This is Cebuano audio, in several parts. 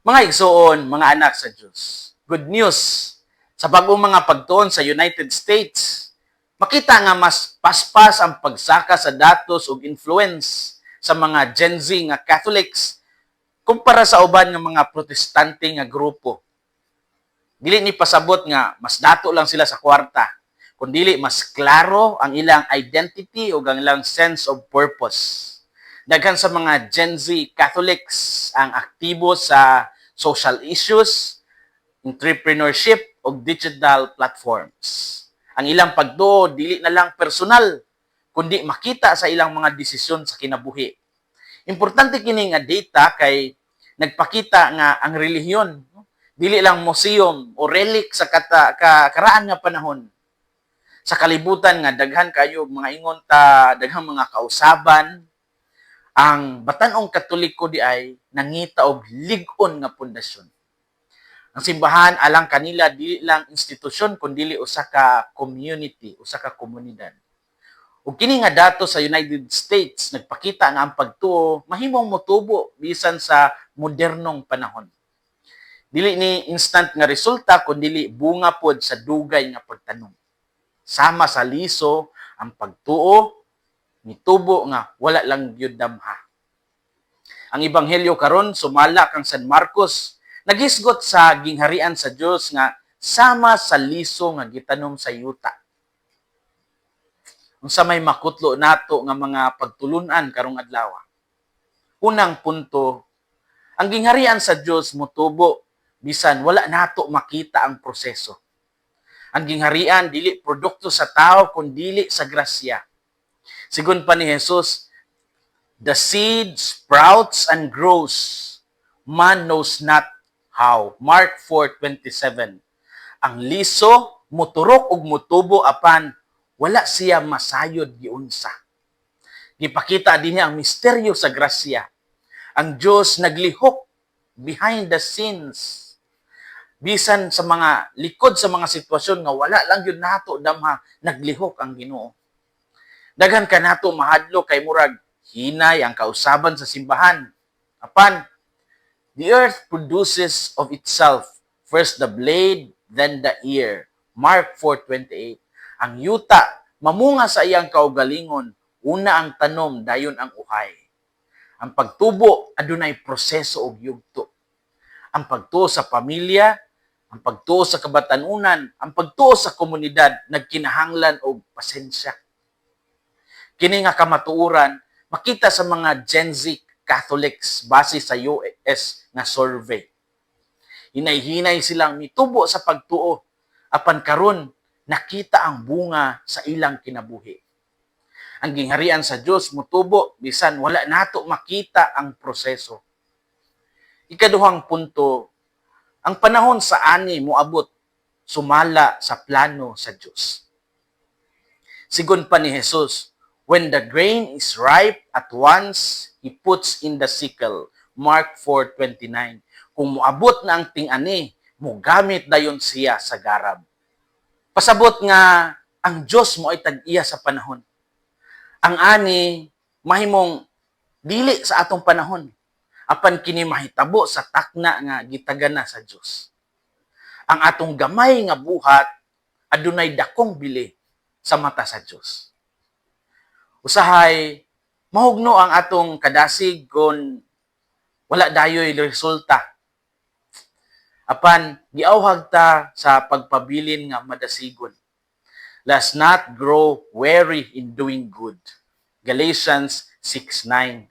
Mga igsuon, mga anak sa Diyos, good news. Sa bagong mga pagtuon sa United States, makita nga mas paspas ang pagsaka sa datos ug influence sa mga Gen Z nga Catholics kumpara sa uban nga mga Protestante nga grupo. Dili ni pasabot nga mas dato lang sila sa kwarta, kundili mas klaro ang ilang identity ug ang ilang sense of purpose. Daghan sa mga Gen Z Catholics ang aktibo sa social issues, entrepreneurship ug digital platforms. Ang ilang pagtuo dili na lang personal, kundi makita sa ilang mga desisyon sa kinabuhi. Importante kini nga data kay nagpakita nga ang relihiyon, no, dili lang museum o relic sa karaan nga panahon. Sa kalibutan nga daghan kayo mga ingon ta daghang mga kausaban, ang batan-ong Katoliko diay nangita og lig-on nga pundasyon. Ang simbahan alang kanila dili lang institusyon kundi usa ka community, usa ka komunidad. Ug kini nga dato sa United States nagpakita nga ang pagtuo mahimong motubo bisan sa modernong panahon. Dili ni instant nga resulta kundi bunga pod sa dugay nga pagtanom. Sama sa liso, ang pagtuo mitubo nga wala lang gyud damha. Ang ebanghelyo karon sumala kang San Marcos nagisgot sa gingharian sa Dios nga sama sa liso nga gitanom sa yuta. Unsa may makutlo nato nga mga pagtulunan karong adlaw? Unang punto, ang gingharian sa Dios motubo bisan wala nato makita ang proseso. Ang gingharian dili produkto sa tao kun dili sa grasya. Sigon pa ni Jesus, "The seed sprouts and grows. Man knows not how." Mark 4:27. Ang liso muturok ug mutubo apan wala siya masayod giunsa. Gipakita dinhi ang misteryo sa grasya. Ang Dios naglihok behind the scenes. Bisan sa mga likod sa mga sitwasyon nga wala lang gyud nato damha, naglihok ang Ginoo. Daghan ka nato mahadlok kay murag hinay ang kausaban sa simbahan. Apan the earth produces of itself first the blade, then the ear. Mark 4:28. Ang yuta mamunga sa iyang kaugalingon, una ang tanom, dayon ang uhay. Ang pagtubo adunay proseso og yugto. Ang pagtuo sa pamilya, ang pagtuo sa kabatanunan, ang pagtuo sa komunidad nagkinahanglan og pasensya. Kini nga kamatuoran makita sa mga Gen Z Catholics base sa US nga survey. Hinay-hinay silang mitubo sa pagtuo apan karon nakita ang bunga sa ilang kinabuhi. Ang gingharian sa Dios motubo bisan wala nato makita ang proseso. Ikaduhang punto, ang panahon sa ani moabot sumala sa plano sa Dios. Sigon pa ni Jesus, "When the grain is ripe, at once he puts in the sickle." Mark 4:29. Kung moabot na ang ting-ani, mogamit dayon siya sa garab. Pasabot nga ang Dios mao'y tag-iya sa panahon. Ang ani mahimong dili sa atong panahon, apan kini mahitabo sa takna nga gitagana sa Dios. Ang atong gamay nga buhat adunay dakong bili sa mata sa Dios. Usahay mahugno ang atong kadasig kung wala dayoy resulta. Apan giawhag ta sa pagpabilin nga madasigon. Let's not grow weary in doing good. Galatians 6:9.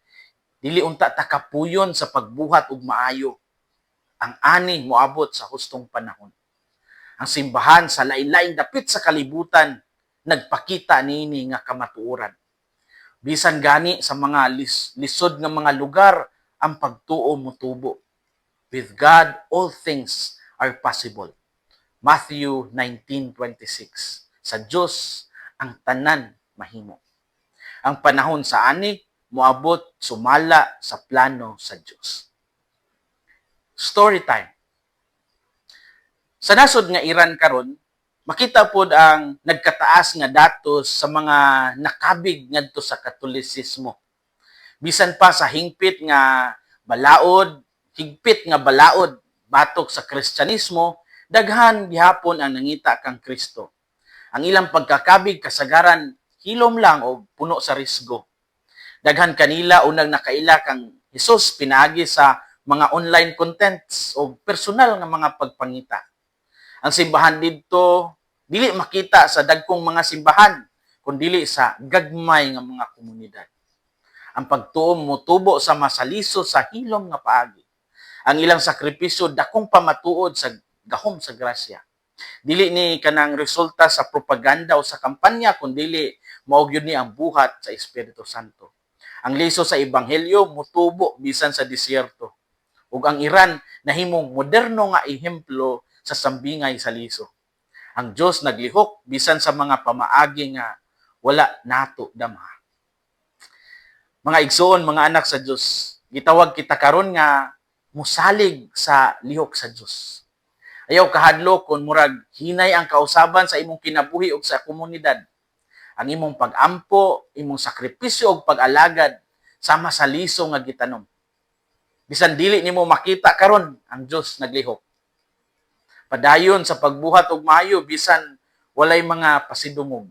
Dili unta ta kapuyon sa pagbuhat og maayo. Ang ani moabot sa hustong panahon. Ang simbahan sa lain-laing dapit sa kalibutan nagpakita niini nga kamatuoran. Bisan gani sa mga lisod nga mga lugar, ang pagtuo motubo. With God, all things are possible. Matthew 19:26. Sa Dios ang tanan mahimo. Ang panahon sa ani moabot sumala sa plano sa Dios. Story time. Sa nasod nga Iran karon, makita pod ang nagkataas nga datos sa mga nakabig ngadto sa Katolisismo. Bisan pa sa hingpit nga balaod, higpit nga balaod batok sa Kristyanismo, daghan gihapon ang nangita kang Kristo. Ang ilang pagkakabig kasagaran hilom lang o puno sa risgo. Daghan kanila unang nakaila kang Hesus pinaagi sa mga online contents o personal nga mga pagpangita. Ang simbahan didto dili makita sa dagkong mga simbahan kundili sa gagmay nga mga komunidad. Ang pagtuo motubo sa masaliso sa hilom nga paagi. Ang ilang sakripisyo dakong pamatuod sa gahom sa grasya. Dili ni kanang resulta sa propaganda o sa kampanya, kundili mao gyud ni ang buhat sa Espiritu Santo. Ang liso sa ebanghelyo mutubo bisan sa disyerto. Ug ang Iran nahimong moderno nga ehemplo sa sambingay sa liso. Ang Dios naglihok bisan sa mga pamaagi nga wala nato damha. Mga igsoon, mga anak sa Dios, gitawag kita karon nga musalig sa lihok sa Dios. Ayaw kahadlok kung murag hinay ang kausaban sa imong kinabuhi ug sa komunidad. Ang imong pag-ampo, imong sakripisyo ug pag-alagad sama sa liso nga gitanom. Bisan dili nimo makita karon, ang Dios naglihok. Padayon sa pagbuhat og maayo bisan walay mga pasidungog.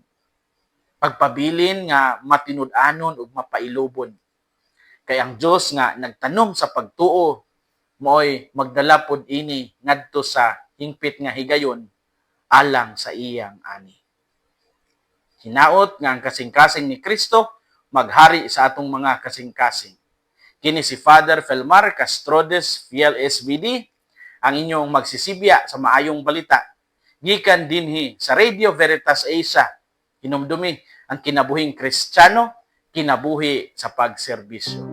Pagpabilin nga matinud-anon ug mapailubon. Kay ang Dios nga nagtanom sa pagtuo maoy magdala pod ini ngadto sa hingpit nga higayon alang sa iyang ani. Hinaot nga ang kasing-kasing ni Kristo maghari sa atong mga kasing-kasing. Kini si Father Felmar Castrodes, Fiel SVD, ang inyong magsisibya sa maayong balita. Gikan dinhi sa Radio Veritas Asia, hinumdumi ang kinabuhing Kristiyano, kinabuhi sa pagserbisyo.